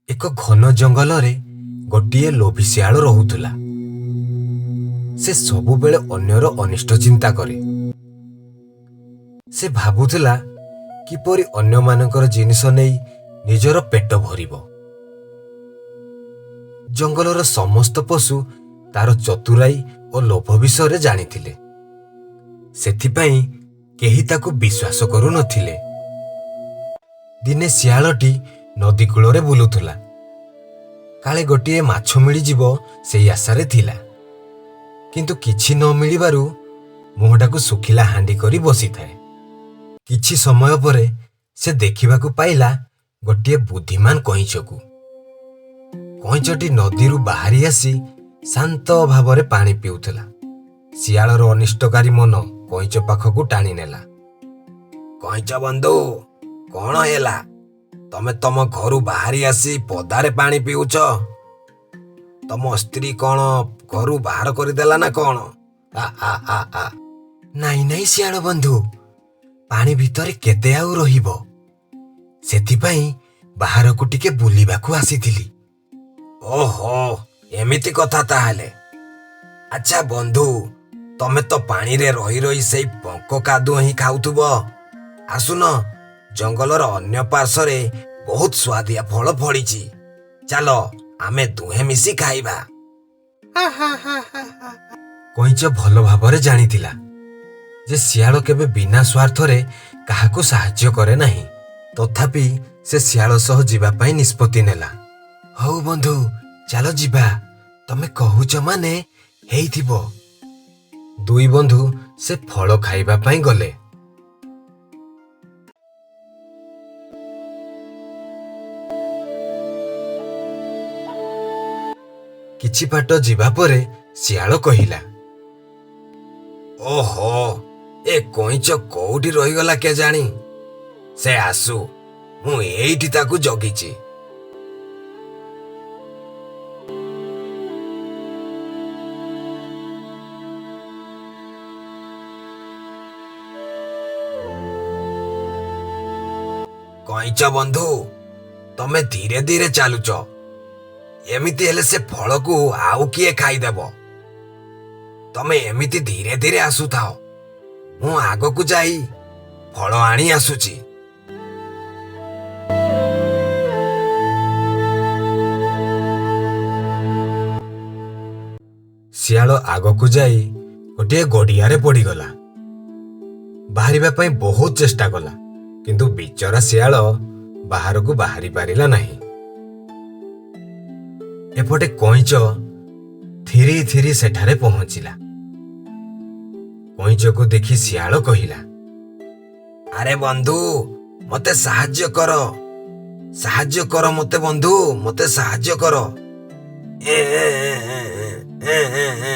ଏକ ଘନ ଜଙ୍ଗଲରେ ଗୋଟିଏ ଲୋଭୀ ଶିଆଳ ରହୁଥିଲା। ସେ ସବୁବେଳେ ଅନ୍ୟର ଅନିଷ୍ଟ ଚିନ୍ତା କରେ। ସେ ଭାବୁଥିଲା କିପରି ଅନ୍ୟମାନଙ୍କର ଜିନିଷ ନେଇ ନିଜର ପେଟ ଭରିବ। ଜଙ୍ଗଲର ସମସ୍ତ ପଶୁ ତାର ଚତୁରାଇ ଓ ଲୋଭ ବିଷୟରେ ଜାଣିଥିଲେ। ସେଥିପାଇଁ କେହି ତାକୁ ବିଶ୍ୱାସ କରୁନଥିଲେ। ଦିନେ ଶିଆଳଟି ନଦୀ କୂଳରେ ବୁଲୁଥିଲା। କାଳେ ଗୋଟିଏ ମାଛ ମିଳିଯିବ, ସେଇ ଆଶାରେ ଥିଲା। କିନ୍ତୁ କିଛି ନ ମିଳିବାରୁ ମୁହଁଟାକୁ ଶୁଖିଲା ହାଣ୍ଡି କରି ବସିଥାଏ। କିଛି ସମୟ ପରେ ସେ ଦେଖିବାକୁ ପାଇଲା ଗୋଟିଏ ବୁଦ୍ଧିମାନ କଇଁଚକୁ। କଇଁଚଟି ନଦୀରୁ ବାହାରି ଆସି ଶାନ୍ତ ଭାବରେ ପାଣି ପିଉଥିଲା। ଶିଆଳର ଅନିଷ୍ଟକାରୀ ମନ କଇଁଚ ପାଖକୁ ଟାଣିନେଲା। କଇଁଚ ବନ୍ଧୁ, କଣ ହେଲା? ତମେ ତମ ଘରୁ ବାହାରି ଆସି ପଦାରେ ପାଣି ପିଉଛ? ତମ ସ୍ତ୍ରୀ କଣ ଘରୁ ବାହାର କରିଦେଲା ନା କଣ? ହା ହା ହା ହା। ନାଇଁ ନାଇଁ ଶିଆଳ ବନ୍ଧୁ, ପାଣି ଭିତରେ କେତେ ଆଉ ରହିବ? ସେଥିପାଇଁ ବାହାରକୁ ଟିକେ ବୁଲିବାକୁ ଆସିଥିଲି। ଓହୋ, ଏମିତି କଥା ତାହେଲେ। ଆଚ୍ଛା ବନ୍ଧୁ, ତମେ ତ ପାଣିରେ ରହି ରହି ସେଇ ପଙ୍କ କାଦୁଅ ହିଁ ଖାଉଥିବ। ଆସୁନ, ଜଙ୍ଗଲର ଅନ୍ୟ ପାର୍ଶ୍ୱରେ ବହୁତ ସୁଆଦିଆ ଫଳ ଫଳିଛି। ଚାଲ, ଆମେ ଦୁହେଁ ମିଶି ଖାଇବା। କଇଁଚ ଭଲ ଭାବରେ ଜାଣିଥିଲା ଯେ ଶିଆଳ କେବେ ବିନା ସ୍ୱାର୍ଥରେ କାହାକୁ ସାହାଯ୍ୟ କରେ ନାହିଁ। ତଥାପି ସେ ଶିଆଳ ସହ ଯିବା ପାଇଁ ନିଷ୍ପତ୍ତି ନେଲା। ହଉ ବନ୍ଧୁ, ଚାଲ ଯିବା। ତମେ କହୁଛ ମାନେ ହେଇଥିବ। ଦୁଇ ବନ୍ଧୁ ସେ ଫଳ ଖାଇବା ପାଇଁ ଗଲେ। କିଛି ବାଟ ଯିବା ପରେ ଶିଆଳ କହିଲା, ଓହୋ, ଏ କଇଁଚ କୋଉଠି ରହିଗଲା କେଜାଣି? ସେ ଆସୁ, ମୁଁ ଏଇଠି ତାକୁ ଜଗିଛି। କଇଁଚ ବନ୍ଧୁ, ତମେ ଧୀରେ ଧୀରେ ଚାଲୁଛ। ଏମିତି ହେଲେ ସେ ଫଳକୁ ଆଉ କିଏ ଖାଇଦେବ। ତମେ ଏମିତି ଧୀରେ ଧୀରେ ଆସୁଥାଅ, ମୁଁ ଆଗକୁ ଯାଇ ଫଳ ଆଣି ଆସୁଛି। ଶିଆଳ ଆଗକୁ ଯାଇ ଗୋଟିଏ ଗଡିଆରେ ପଡ଼ିଗଲା। ବାହାରିବା ପାଇଁ ବହୁତ ଚେଷ୍ଟା କଲା, କିନ୍ତୁ ବିଚରା ଶିଆଳ ବାହାରକୁ ବାହାରି ପାରିଲା ନାହିଁ। ଏପଟେ କଇଁଚ ଥିରି ଥିରି ସେଠାରେ ପହଞ୍ଚିଲା। କଇଁଚକୁ ଦେଖି ଶିଆଳ କହିଲା, ଆରେ ବନ୍ଧୁ, ମତେ ସାହାଯ୍ୟ କର, ସାହାଯ୍ୟ କର ମତେ ବନ୍ଧୁ, ମତେ ସାହାଯ୍ୟ କର। ଏ, ଏ, ଏ, ଏ, ଏ, ଏ।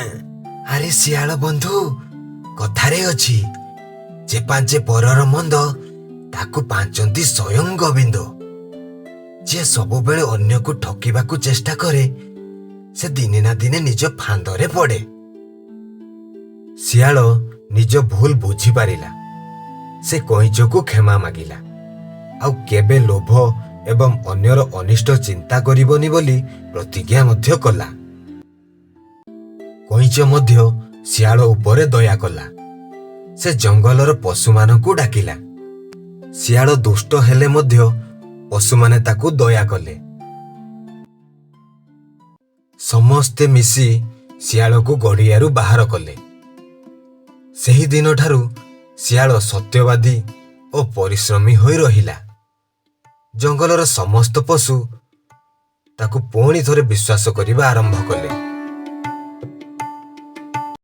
ଆରେ ଶିଆଳ ବନ୍ଧୁ, କଥାରେ ଅଛି, ଯେ ପାଞ୍ଚେ ପରର ମନ୍ଦ ତାକୁ ପାଞ୍ଚନ୍ତି ସ୍ୱୟଂ ଗୋବିନ୍ଦ। ଯିଏ ସବୁବେଳେ ଅନ୍ୟକୁ ଠକିବାକୁ ଚେଷ୍ଟା କରେ, ସେ ଦିନେ ନା ଦିନେ ନିଜ ଫାନ୍ଦରେ ପଡେ। ଶିଆଳ ନିଜ ଭୁଲ ବୁଝିପାରିଲା। ସେ କଇଁଚକୁ କ୍ଷମା ମାଗିଲା ଆଉ କେବେ ଲୋଭ ଏବଂ ଅନ୍ୟର ଅନିଷ୍ଟ ଚିନ୍ତା କରିବନି ବୋଲି ପ୍ରତିଜ୍ଞା ମଧ୍ୟ କଲା। କଇଁଚ ମଧ୍ୟ ଶିଆଳ ଉପରେ ଦୟା କଲା। ସେ ଜଙ୍ଗଲର ପଶୁମାନଙ୍କୁ ଡାକିଲା। ଶିଆଳ ଦୁଷ୍ଟ ହେଲେ ମଧ୍ୟ ପଶୁମାନେ ତାକୁ ଦୟା କଲେ। ସମସ୍ତେ ମିଶି ଶିଆଳକୁ ଗଡ଼ିଆରୁ ବାହାର କଲେ। ସେହି ଦିନଠାରୁ ଶିଆଳ ସତ୍ୟବାଦୀ ଓ ପରିଶ୍ରମୀ ହୋଇ ରହିଲା। ଜଙ୍ଗଲର ସମସ୍ତ ପଶୁ ତାକୁ ପୁଣି ଥରେ ବିଶ୍ୱାସ କରିବା ଆରମ୍ଭ କଲେ।